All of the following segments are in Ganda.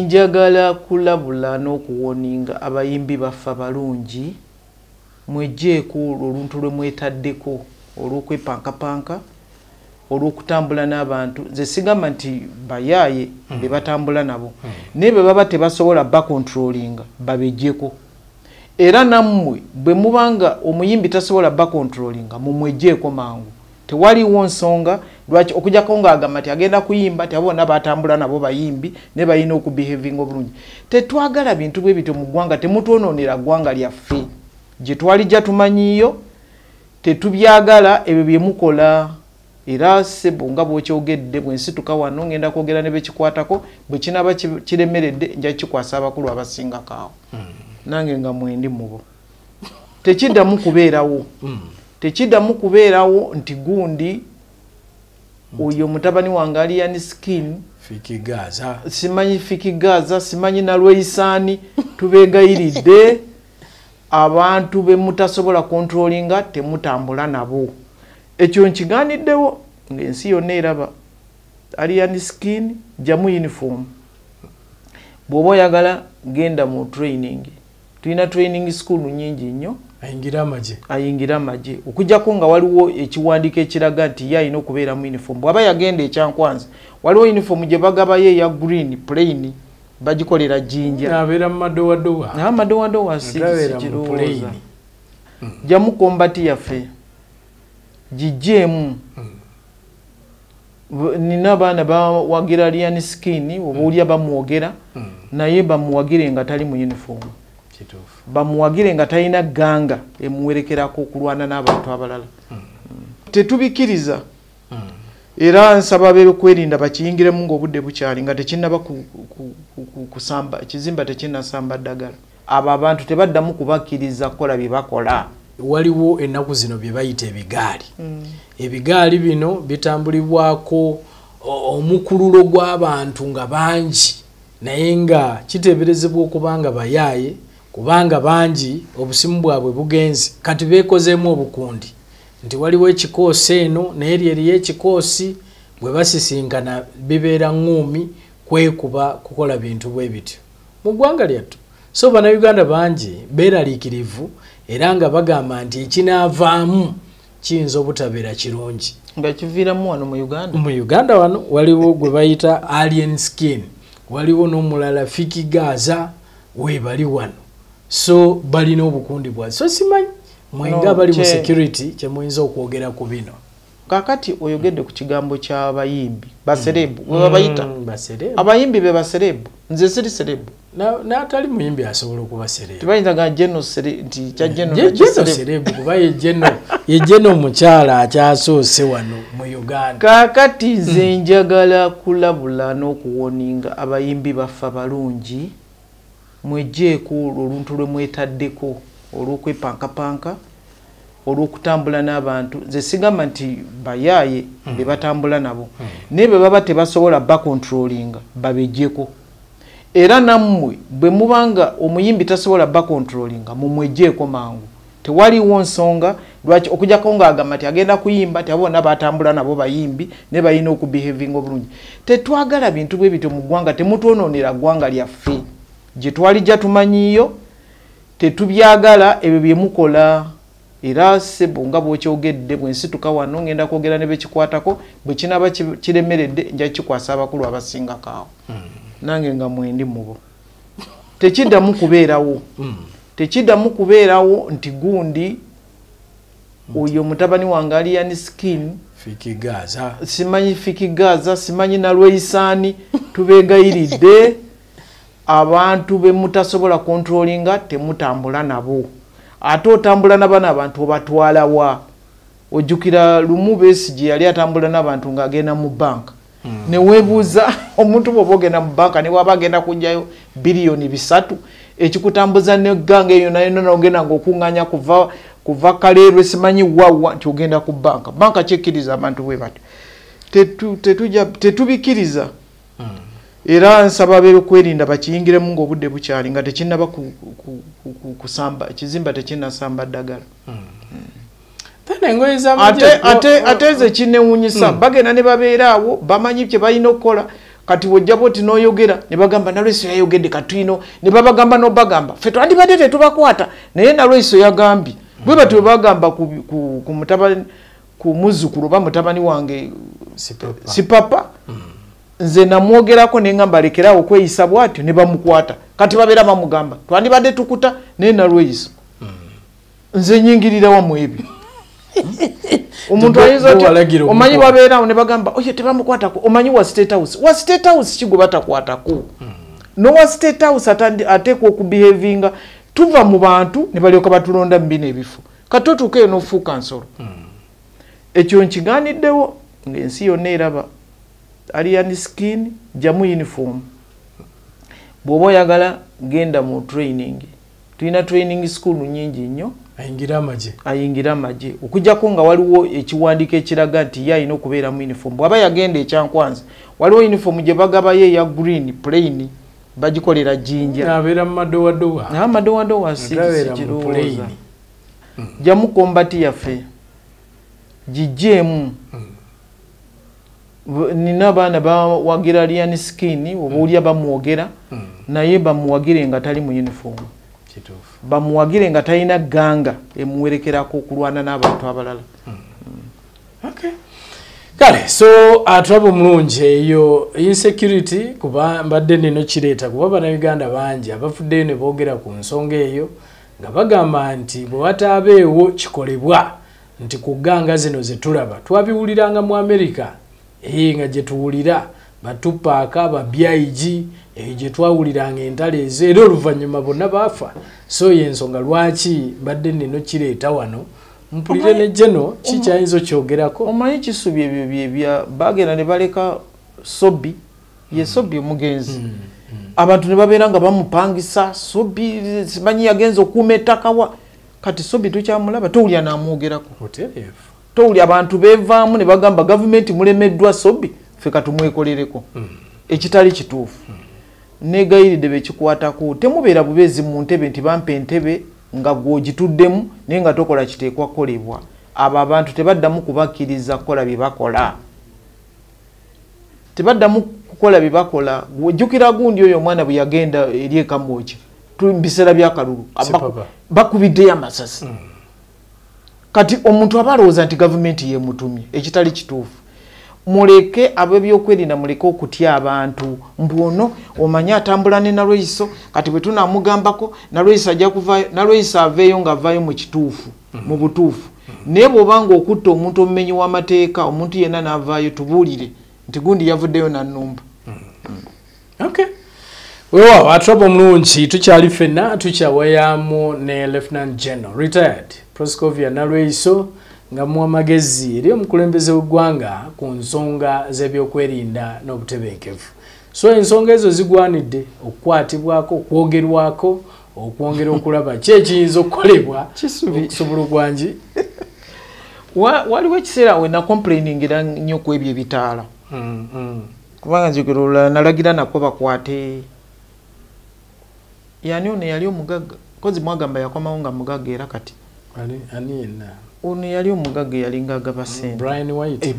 Njagala kulabula n'okuwoninga abayimbi baffe abalungi, mwegyeeko olwo oluntu lwe mwetaddeko olw'okwepankapanka, olw'okutambula n'abantu. Nze sigamba nti bayaaye be batambula nabo, naye bwe baba tebasobola bakontrolinga, babejjeko. Era nammwe bwe mubanga omuyimbi tasobola bakontrolinga, mumwegyeeko mangu. Tewaliwo nsonga lwaki okujjako ng'agamba nti agenda kuyimba, ti abo bonna batambula nabo bayimbi, naye balina okubehavinga obulungi. Tetwagala bintu bwe bityo mu ggwanga. Temutwonoonera ggwanga lyaffe gye twalijja tumanyiiyo. Tetubyagala ebyo bye mukola. Era sebo, nga bw'okyogedde, bwe nsituka wano ngenda kwogera ne bekikwatako. Bwe kinaaba kiremeredde, nja kikwasa abakulu abasingako awo. Nange nga mwendi mubo. Tekiddamu kubeerawo, tekiddamu kubeerawo nti gundi oyo mutabani wange Alien Skin, Fik Gaza, simanyi Fik Gaza, simanyi nalweisaani. Tubeegayiridde, abantu be mutasobola controllinga, temutambula nabo. Ekyo nkigaaniddewo ng'ensi yonna eraba. Alien Skin, jjamu uniform. Bw'oba oyagala, genda mu training. Tulina training school nyingi nnyo. Ayingira amagye. Ayingira amagye, okujjako nga waliwo ekiwandiiko ekiraga nti ye alina okubeera mu uniform. Bw'aba yagenda ekyankwanzi, waliwo uniform gye bagabayo eya green plain, bagikolera Jjinja. Abeera mu madowadowa. Naye amadowadowa Tabeera mu sikirowooza. plain. Jjamu combat yaffe, gijjeemu. Nina abaana bawagira Alien Skin, oba olya bamwogera, naye bamuwagire nga tali mu uniform. Bamuwagire nga talina ganga emuwerekerako okulwana n'abantu abalala. Tetubikiriza. Era nsaba ab'ebyokwerinda bakiyingiremu ng'obudde bukyali, nga tekinnaba kusamba ekizimba, tekinnasamba ddagala. Abo abantu tebaddamu kubakkiriza kukola bye bakola. Waliwo ennaku zino bye bayita ebigaali. Ebigaali bino bitambulibwako omukululo gw'abantu nga bangi, naye nga kiteeberezebwa okuba nga bayaaye, kubanga bangi obusimu bwabwe bugenze. Kati beekozeemu obukundi nti waliwo ekikoosi eno, naye lyeriyo ekikoosi bwe basisinkana bibeera ŋŋuumi kwekuba kukola bintu bwe bityo mu ggwanga lyattu. So Bannayuganda bangi beeraliikirivu era nga bagamba nti ekinaavaamu kiyinza obutabeera kirungi. Nga kiviiramu wano mu Uganda? Mu Uganda wano waliwo gwe bayita Alien Skin, waliwo n'omulala Fik Gaza, weebali wano. So balina obukundi bwa, so simanyi mwenga No, bali mu security kyemuyinza okwogera ku bino. Kaakati oyogedde ku kigambo ky'abayimbi ba celeb, bwe babayita. Ba celeb. Abayimbi be ba celeb. Nze siri celeb. N'atali muyimbi asobola okuba celeb. Tebayinza ga geno nti kya geno Geno celeb. Celeb, kuba ye geno omukyala akyasoose wano mu Uganda. Kaakati nze njagala kulabula n'okuwoninga abayimbi baffe abalungi, mwegyeeko olwo oluntu lwe mwetaddeko olw'okwepankapanka, olw'okutambula n'abantu. Nze sigamba nti bayaaye be batambula nabo, naye bwe baba tebasobola bakontrolinga, babejjeko. Era nammwe bwe mubanga omuyimbi tasobola bakontrolinga, mumwegyeeko mangu. Tewaliwo nsonga lwaki okujjako ng'agamba nti agenda kuyimba, ti abo bonna batambula nabo bayimbi, naye balina okubehavinga obulungi. Tetwagala bintu bwe bityo mu ggwanga. Temutwonoonera ggwanga lyaffe gye twalijja tumanyiiyo. Tetubyagala ebyo bye mukola. Era sebo, nga bw'okyogedde, bwe nsituka wano ngenda kwogera ne bekikwatako. Bwe kinaaba kiremeredde, nja kikwasa abakulu abasingako awo. Nange nga mwendi mubo. Tekiddamu kubeerawo, tekiddamu kubeerawo nti gundi oyo mutabani wange Alien Skin, Fik Gaza, simanyi Fik Gaza, simanyi nalweisaani. Tubeegayiridde, abantu be mutasobola controllinga, temutambula nabo. Ate otambula nabano abantu obatwalawa? Ojjukira lumu Besigye yali atambula n'abantu ng'agenda mu banka, neweebuuza omuntu bw'oba ogenda mu banka, ne waba agenda kugjayo 3 biliyoni, ekikutambuza negganga eyo nayona, nogenda ngaokuŋŋanya kuva Kaleerwe, simanyi wawa, nti ogenda ku banka. Banka kyekkiriza abantu bwe batyo? Tetubikiriza. Era nsaba ab'ebyokwerinda bakiyingiremu ng'obudde bukyali, nga tekinnaba kusamba ekizimba, tekinnasamba ddagala. Then engoye z'amagye Ate nze kinewunyisa, bagenda ne babeera awo, bamanyi kye balina okukola. Kati wojja bwoti n'oyogera ne bagamba Nalweyiso yayogedde katwino, ne babagamba n'obagamba ffe twandibadde tetubakwata, naye Nalweyiso yagambye. Bwe batyo bagamba ku mutabani, ku muzzukulu oba mutabani wange Sipapa. Nze namwogerako ne ngamba lekerawo okweyisa bw'atyo, ne bamukwata. Kati babeera bamugamba twandibadde tukuta, naye Nalweyiso. Nze nyingirira wamu ebyo. Omuntu ayinza omanyi babeerawo ne bagamba oye tebamukwatako, omanyi wa State House. Wa State House ki gwe batakwatako? No wa State House ateekwa okubehavinga. Tuva mu bantu ne balyoka batulonda mu bino ebifo. Kati otuuka eyo n'ofuuka nsolo. Ekyo nkigaaniddewo ng'ensi yonna eraba. Alien Skin jamu uniform. Bw'oba oyagala genda mu training. Tulina training school nnyingi nnyo. Ayingira amagye. Ayingira amagye. Okuggyako nga waliwo ekiwandiiko ekiraga nti ye alina okubeera mu uniform. Bw'aba yagenda ekyankwanzi, waliwo uniform gye bagabayo eya green plain, bagikolera Jinja. Abeera mu madowadowa. Naye amadowadowa si kirowooza. Jamu combat yaffe. Giggyemu. Nina abaana bawagira Alien Skin, oba olya bamwogera, naye bamuwagire nga tali mu uniform. Bamuwagire nga talina ganga emuwerekerako okulwana n'abantu abalala. Okay. Kale, so atwaba omulungi eyo insecurity kuba mbadde nino kireeta kuba bannayuganda bangi abafuddeyo ne boogera ku nsonga eyo nga bagamba nti bwe wataabeewo kikolebwa nti ku ganga zino ze tulaba twabiwuliranga mu Amerika, nga gye tuwulira batupaaka ba BIG, gye twawuliranga entalo ezo era oluvannyuma bonna baafa. So y'ensonga lwaki mbadde nino kireeta wano mpulire ne Geno kikyayinza okyogerako. Omanyi Kisubi ebyo bya bagenda ne baleka Sobi, ye Sobi omugenzi. Abantu ne babeera nga bamupangisa Sobi, simanyi yagenza okuuma ettaka wa. Kati Sobi tukyamulaba, towulya n'amwogerako. Towulya abantu beevaamu ne bagamba gavumenti mulemeddwa Sobi, ffe katumwekolereko. Ekitali kituufu. Negayiridde bekikwatako, temubeera bubeezi mu ntebe nti bampa entebe nga gw'ogituddemu naye nga tokola kiteekwa kukolebwa. Abo abantu tebaddamu kubakkiriza kukola bye bakola. Tebaddamu kukola bye bakola. Jjukira gundi oyo omwana bwe yagenda eri e Kamwokya, tuli mu biseera by'akalulu, bakubiddeyo amasasi. Kati omuntu aba alowooza nti gavumenti yeemutumye, ekitali kituufu. Muleke ab'ebyokwerinda, muleke okutya abantu. Mbu ono omanyi atambula ne Nalweyiso, kati bwe tunaamugambako Nalweyiso ajja kuvaayo. Nalweyiso aveeyo ng'avaayo mu kituufu, mu butuufu. Naye bw'oba ng'okutta omuntu omumenyi w'amateeka, omuntu yenna n'avaayo tubuulire nti gundi yavuddeyo n'annumba. Okay. Weewaawo atwaba omulungi, tukyali ffenna tukyawayaamu ne Lieutenant General retired Proscovia Nalweyiso nga muwa magezi eri omukulembeze w'eggwanga ku nsonga z'ebyokwerinda n'obutebenkevu. So ensonga ezo zigwanidde okukwatibwako, okwogerwako, okwongera okulaba ki ekiyinza okukolebwa okusobola okwangi. Waliwo ekiseera we nakomplainingira nnyo ku ebyo ebitaala. Kubanga nzijukira olulala nalagira nako bakwate yani ono yali omugagga, kozi mwagamba yakomawo nga mugagga era kati. Ani yenna? Ono yali omugagga yalinga agaba ssente. Brian White.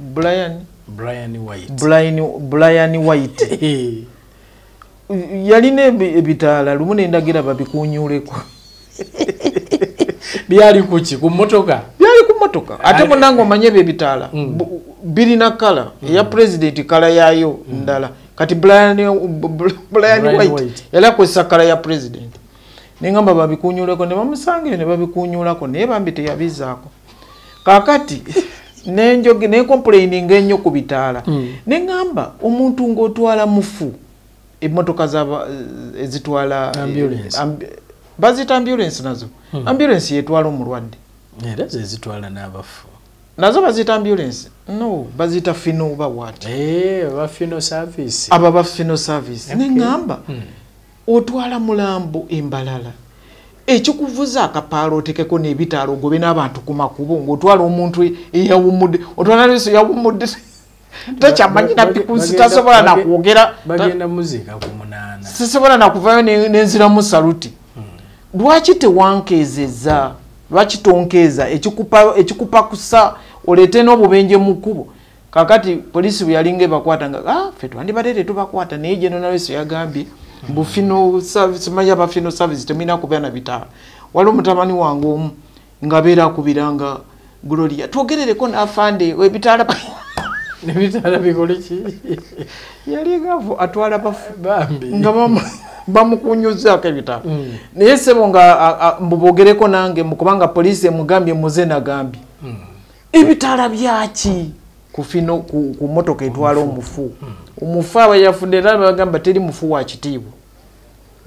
Brian? Brian White. Brian White. Yalina ebitaala lumu ne ndagira babikunyuleko. Byali kuki ku mmotoka? Byali ku mmotoka. Ate munnange omanye ebyo ebitaala birina kala eya president, kala yaayo ndala. Kati Brian White yali akozesa kala ya president. Nengamba babikunyuleko ne bamusangayo ne babikunyulako, naye bambi teyabizaako. Kaakati nenjoge ne complaining ennyo ku bitaala. Ne ngamba omuntu ng'otwala mufu emmotoka ezitwala ambulance. Baziyita ambulance nazo. Ambulance yetwala omulwadde. Era ze zitwala n'abafu. Nazo baziyita ambulance? No, baziyita fino oba what? Aba fino service. Aba ba fino service. Ne ngamba otwala mulambo embalala. Ekikuvuza akapaalo otekeko n'ebitaalo ogobe n'abantu ku makubo ng'otwala omuntu eyawummudde, otwala leso yawummudde. Takyamanyi na pikusi, tasobola na kwogera. Bagenda muziika ku 8. Sisobola na kuvaayo nenziramu saluti. Lwaki tewankeezezza? Lwaki tonkeeza? Ekikupakusa oleete n'obubenje mu kkubo. Kakati polisi bwe yalinga ebakwata nga ffe twandibadde tetubakwata, naye General Nalweyiso yagambye mbu funeral service, manya ba funeral service temulina kubeera na bitaala. Waliwo mutabani wange omu ng'abeera akubiranga Gloria, twogerereko n'afande ebitaala ebitaala bikole ki? Yali gavu atwala bafu nga bamukunyuzaako ebitaala. Naye ssebo nga mbubogereko nange kubanga poliisi emugambye muze nagambye ebitaala byaki ku fino ku mmotoka etwala omufu. Omufu aba yafudde era bagamba teri mufu wa kitiibwa,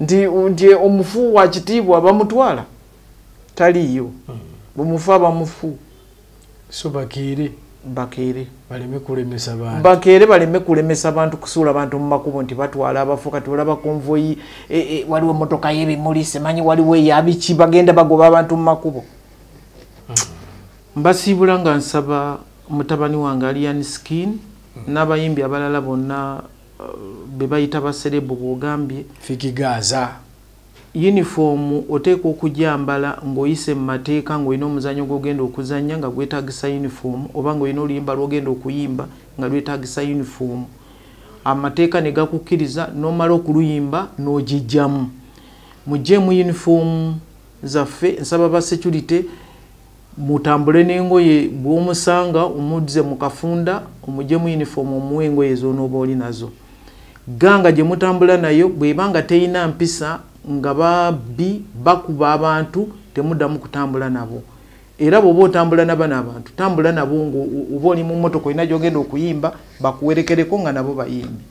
nti omufu wa kitiibwa bamutwala taliiyo. Omufu aba mufu. So bakeere bakeere baleme kulemesa bantu, bakeere baleme kulemesa bantu kusuula bantu mu makubo nti batwala abafu. Kati olaba konvoyi waliwo emmotoka y'ebimuli simanyi waliwo eyabiki, bagenda bagoba abantu mu makubo. Mbasiibula nga nsaba mutabani wange Alien Skin n'abayimbi abalala bonna be bayita baserebu bw'ogambye Fik Gaza, yunifoomu oteekwa okugyambala ng'oyise mu mateeka, ng'olina omuzannyo gw'ogenda okuzannya nga gwetaagisa yunifoomu, oba ng'olina oluyimba lw'ogenda okuyimba nga lwetaagisa yunifoomu. Amateeka ne gakukkiriza n'omala okuluyimba n'ogiggyamu. Muggyemu yunifoomu zaffe. Nsaba ba security mutambule n'engoye, bw'omusanga omuzze mu kafunda omuggyemu yunifoomu omuwe engoye z'onooba oli nazo. Ganga gye mutambula nayo bw'eba nga teyina mpisa, nga babbi bakuba abantu, temuddamu kutambula nabo. Era bw'oba otambula n'abano abantu, tambula nabo ng'oba oli mu mmotoka olina gy'ogenda okuyimba, bakuwerekereko nga nabo bayimbi.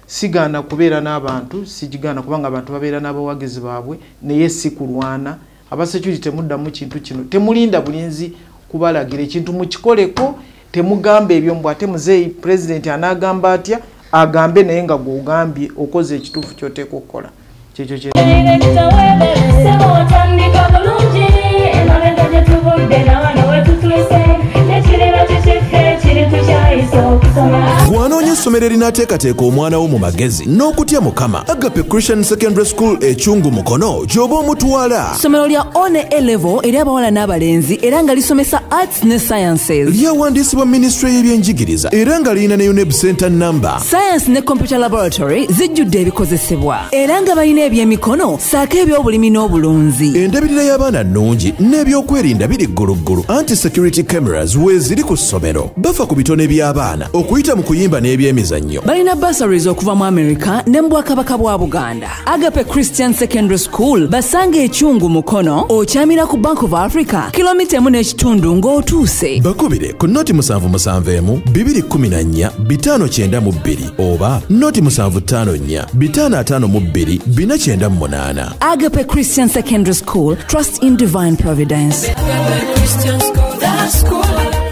Sigaana kubeera n'abantu, sigigaana kubanga abantu babeera n'abawagizi baabwe, naye si kulwana. Abasecurity temuddamu kintu kino, temulinda bulinzi kubalagira ekintu, mukikoleko. Temugamba ebyo mbu ate muzeeyi pulezidenti anaagamba atya, agambe naye nga gw'ogambye okoze ekituufu ky'oteekwa okukola. Kyekyo kye. Otandika bulungi emabega gye tuvudde nawano wetutuuse nekiriba kikiffe kiri tukyayisa okusoma. Gwanoonya essomero erinaateekateeka omwana wo mu magezi n'okutya Mukama. Agape Christian Secondary School Ekyungu Mukono gy'oba omutwala. Ssomero lya One A Level eri abawala n'abalenzi era nga lisomesa arts ne sciences. Lyawandiisibwa minisitule y'ebyenjigiriza era nga lirina ne UNEB center number. Science ne computer laboratory zijjudde ebikozesebwa era nga balina ebyemikono ssaako ebyobulimi n'obulunzi. Endabirira y'abaana nnungi n'ebyokwerinda biri gguluggulu, anti security cameras weeziri ku ssomero. Bafa ku bitone by'abaana okuyita mu kuyimba n'ebyemizannyo. Balina bursaries okuva mu America ne mu Bwakabaka bwa Buganda. Agape Christian Secondary School basanga Ekyungu Mukono, okyamira ku Bank of Africa kilomita 1.5 ng'otuuse. Bakubire ku 077 214 592 oba 0754 552 498. Agape Christian Secondary School, trust in divine providence. Christian school, that's cool.